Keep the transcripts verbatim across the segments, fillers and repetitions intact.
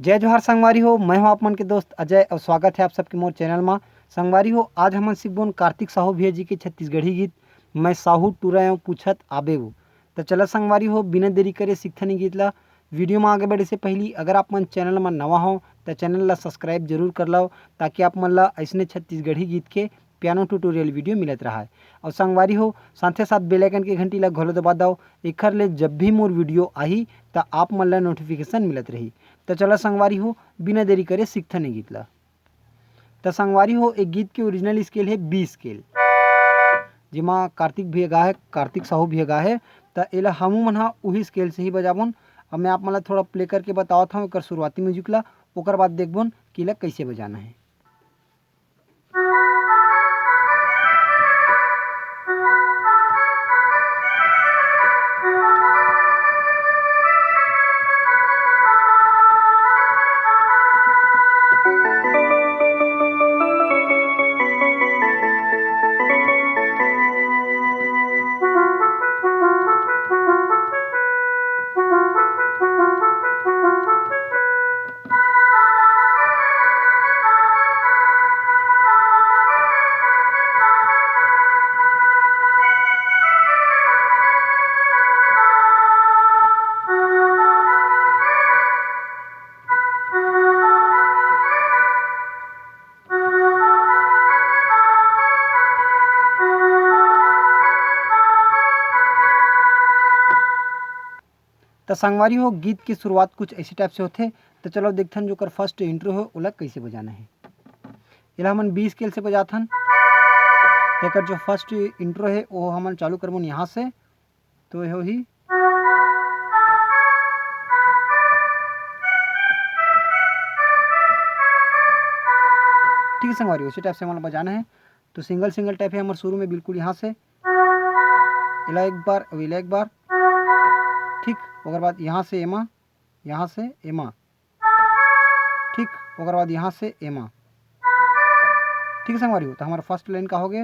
जय जोहार संगवारी हो, मैं हूं आप मन के दोस्त अजय और स्वागत है आप सबके मोर चैनल मा। संगवारी हो, आज हमन सीखबोन कार्तिक साहू भैया जी के छत्तीसगढ़ी गीत, "मैं साहू टूरा एंव पूछत आबे वो।" त चला संगवारी हो, बिना देरी करे सीखथन ये गीत ला। वीडियो मा आगे बढ़े से पहली अगर आप मन चैनल मा नवा हो त चैनल ला सब्सक्राइब जरूर कर लव, ताकि आप मन ला अइसने छत्तीसगढ़ी गीत के पियानो ट्यूटोरियल वीडियो मिलत रहा है। और संगवारी हो, साथे साथ बेल आइकन के घंटी ला घलो दबा दव, एखर ले जब भी मोर वीडियो आही त आप मन ला नोटिफिकेशन मिलत रही। त चला संगवारी हो, बिना देरी करे सीखथन ये गीत ला। त संगवारी हो, एक गीत के ओरिजिनल स्केल है बी स्केल, जेमा कार्तिक भी गा है, कार्तिक साहू भी गा है। त एला हमू मन हा उही स्केल से ही बजाबोन। अब मैं आप मन ला थोड़ा प्ले करके बतावत हूँ एकर शुरुआती म्यूजिक ला, ओकर बाद देखबोन कि एला कैसे बजाना है। त संगवारी हो, गीत की शुरुआत कुछ ऐसे टाइप से होथे। त चलो देखथन जो ओकर फर्स्ट इंट्रो हो, ओला कैसे बजाना है। एला हमन बी स्केल से बजाथन। एकर जो फर्स्ट इंट्रो है, वो हमन चालू करबोन यहाँ से। तो ये होही। ठीक है संगवारी, उसी टाइप से हमन ला बजाना है। तो सिंगल सिंगल टाइप है हमर शुरू में, बिल्कुल यहाँ से एला एक बार, अब एला एक बार, ठीक। ओकर बाद यहाँ से एमा, यहाँ से एमा, ठीक। ओकर बाद यहाँ से एमा, ठीक है संगवारी हो। तो हमारा फर्स्ट लाइन का हो गया,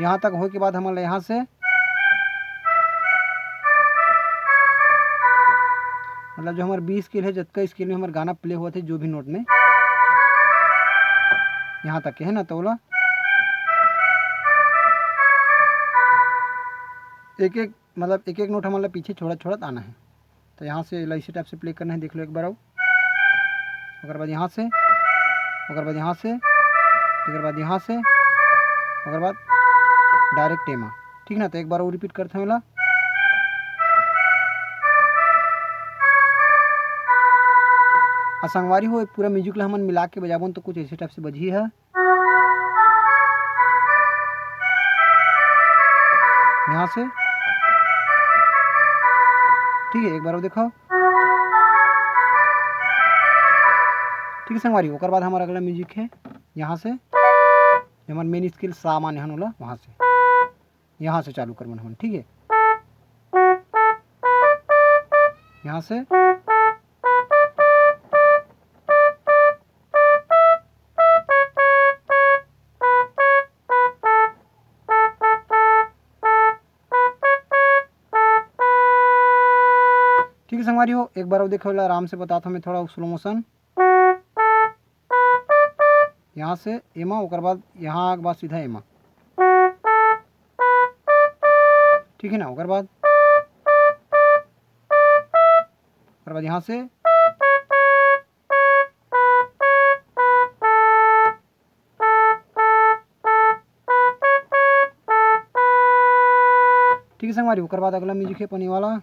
यहाँ तक होए के बाद हमन ला यहाँ से, मतलब जो हमारे बी स्केल है, जतका स्केल में हमारे गाना प्ले हुआ थे, जो भी नोट में, यहाँ तक के है ना, तो ओला एक एक, मतलब एक एक नोट हमन ला पीछे छोड़त छोड़त आना है। तो यहाँ से एला इसी टाइप से प्ले करना है, देख लो एक बार आओ। ओकर बाद यहाँ से, ओकर बाद यहाँ से, ओकर बाद यहाँ से, ओकर बाद डायरेक्ट एमा, ठीक ना। तो एक बार और रिपीट करते हैं एला। आ संगवारी हो, पूरा म्यूजिक ला हमन मिला के बजाबोन तो कुछ ऐसे टाइप से बजही है। यहाँ से, ठीक है, एक बार और दिखाओ। ठीक है संगवारी, ओकर बाद हमारा अगला म्यूजिक है यहाँ से, हमारा मेन स्केल सा मान हन ओला, वहाँ से, यहाँ से चालू करबोन हमन, ठीक है, यहाँ से। ठीक है संगवारी हो, एक बार और देखो ला, आराम से बताता हूँ मैं थोड़ा स्लो मोशन। यहाँ से एमा, ओकर बाद यहाँ के बाद सीधा एमा, ठीक है ना। ओकर बाद, ओकर बाद यहाँ से, ठीक है संगवारी, ओकर बाद अगला म्यूजिक है पनी वाला।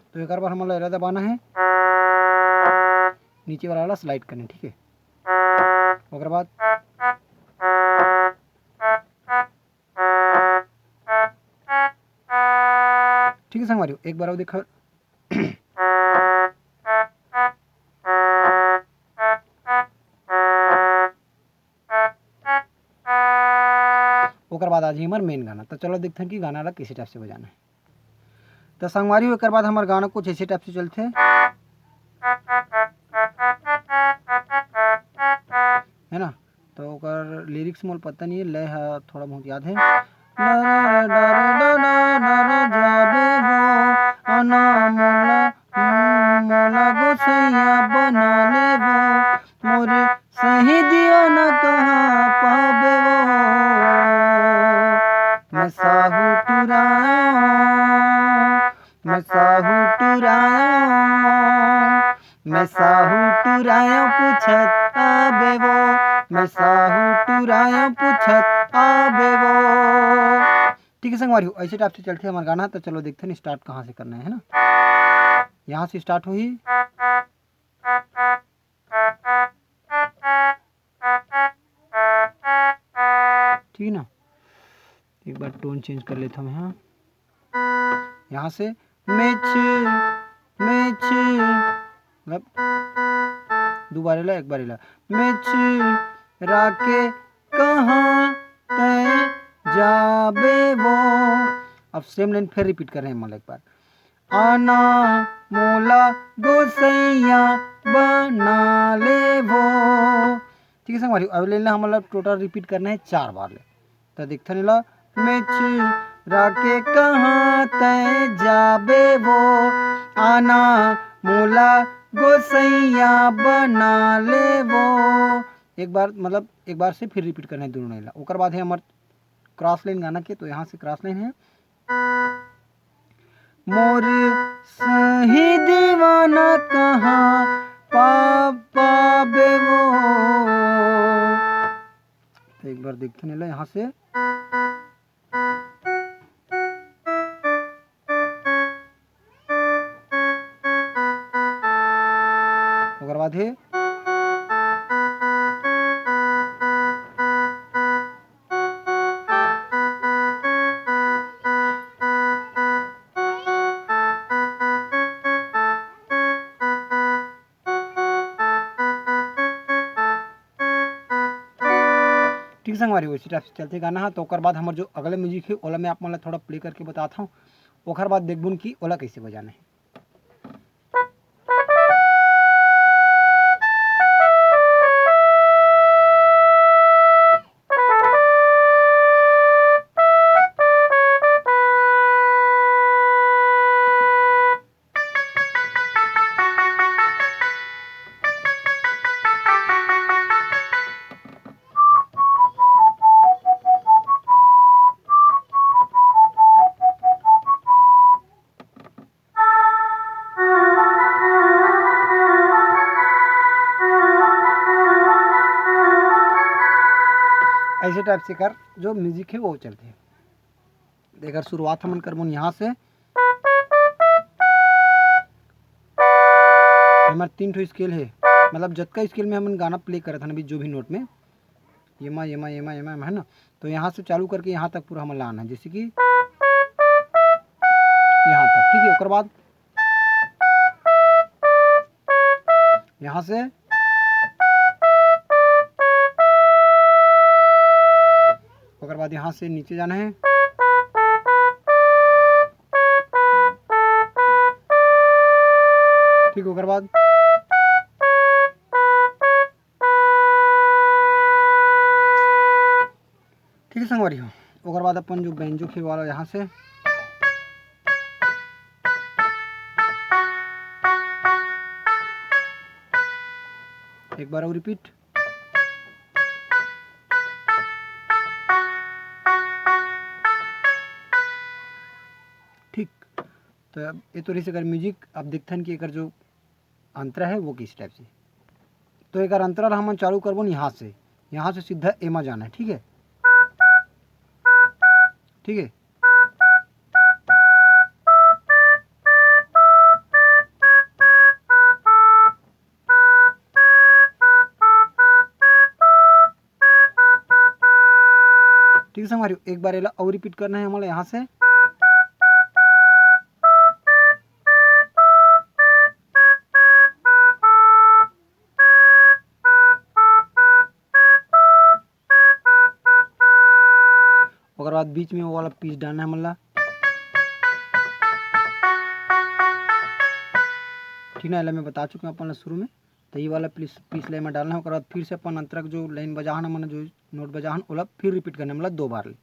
तो एक बार हमन ला एला दबाना है, नीचे वाला, वाला स्लाइड करना है, ठीक है। ओकर बाद, ठीक है संगवारी, एक बार और देखा। ओकर बाद आज ही हमार मेन गाना। तो चलो देखते हैं कि गाना ला किसी टाइप से बजाना है। तो संगवारी हो, एकर बाद हमार गाना कुछ ऐसे टाइप से चलते हैं, है ना। तो ओकर लिरिक्स मोल पता नहीं है, लय है थोड़ा बहुत याद है। मैं साहू टुराया, मैं साहू टुराया पूछत आबे वो, मैं साहू टुराया पूछत आबे वो। ठीक है संगवारी हो, ऐसे टाइप से चलते हमारा गाना। तो चलो देखते हैं स्टार्ट कहाँ से करना है, है ना। यहाँ से स्टार्ट हुई, ठीक है ना। एक बार टोन चेंज कर लेता हूँ यहाँ। यहाँ से मेछ, मेछ, मतलब दो बार एला, एक बार एला। मेछ राके कहाँ तय जाबे वो। अब सेम लाइन फिर रिपीट कर रहे हैं, मतलब एक बार। आना मोला गोसैया बना ले वो। ठीक है संगवारी, अब लाइन ला हमन ला टोटल रिपीट करना है चार बार ले। तो देखथन एला, मेछ राके कहाँ तय जाबे वो, आना मोला गोसैया बना ले वो। एक बार, मतलब एक बार से फिर रिपीट करना है दोनों लाइन ला। ओकर बाद है हमर क्रॉस लाइन गाना के, तो यहाँ से क्रॉस लाइन है, मोर सही दीवाना कहाँ पा पाबे वो। तो एक बार देखते हैं, ले यहाँ से ओकर बाद हे। ठीक संगवारी, वैसे टाइप से चलते गाना हा। तो ओकर बाद हमर जो अगला म्यूजिक हे, ओला मैं आप मन ला थोड़ा प्ले करके बतात हूँ, ओकर बाद देखबुन कि ओला कैसे बजाना है। ऐसे टाइप से कर जो म्यूजिक है वो चलते हैं। एकर शुरुआत हमन करबोन यहाँ से। हमर तीन ठो स्केल हे, मतलब जतका स्केल में हमन गाना प्ले करत हन अभी जो भी नोट में, ये मा, ये मा, ये मा, ये मा, है ना। तो यहाँ से चालू करके यहाँ तक पूरा हमन ला आना है, जैसे कि यहाँ तक, ठीक है। ओकर बाद यहाँ से ओकर बाद यहाँ से नीचे जाना है। ठीक, ओकर बाद ठीक है संगवारी हो, ओकर बाद अपन जो बेंजो खेल वाला यहाँ से एक बार और रिपीट। ठीक, तो अब ये तो रही अगर म्यूजिक, अब देखथन कि एकर जो अंतरा है वो किस टाइप से। तो एकर अंतरा ला हमन चालू करबो न यहाँ से, यहाँ से सीधा एमा जाना है, ठीक है, ठीक है। ठीक है संगवारी, एक बार एला और रिपीट करना है हमला यहाँ से। ओकर बाद बीच में वो वाला पीस डालना है हमला। ठीक ना, एला मैं बता चुके हूँ अपन ला शुरू में। तो ये वाला पीस, पीस लाइन में डालना है। ओकर बाद फिर से अपन अंतरा के जो लाइन बजाहन हमन जो नोट बजाहन, ओला फिर रिपीट करना है, मतलब दो बार ले।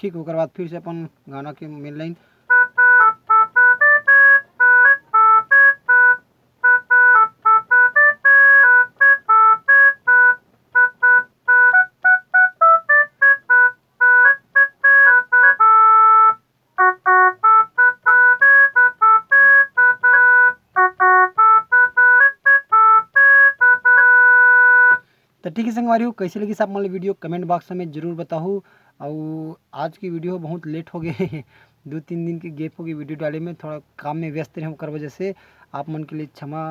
ठीक, ओकर बाद फिर से अपन गाना के मेन लाइन। तो ठीक है संगवारी हो, कैसे लगिस आप मन ला वीडियो, कमेंट बॉक्स में जरूर बताहू। और आज की वीडियो बहुत लेट हो गए दो तीन दिन के गैप हो गए वीडियो डाले में, थोड़ा काम में व्यस्त रहे, ओकर वजह से आप मन के लिए क्षमा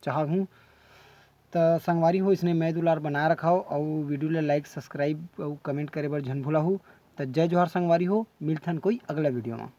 चाहत हूँ। तो संगवारी हो, इसने मैं दुलार बनाए रखाओ और वीडियो ला लाइक, सब्सक्राइब और कमेंट करे बर झन भुलाहू। तो जय जोहार संगवारी हो, मिलथन कोई अगला वीडियो में।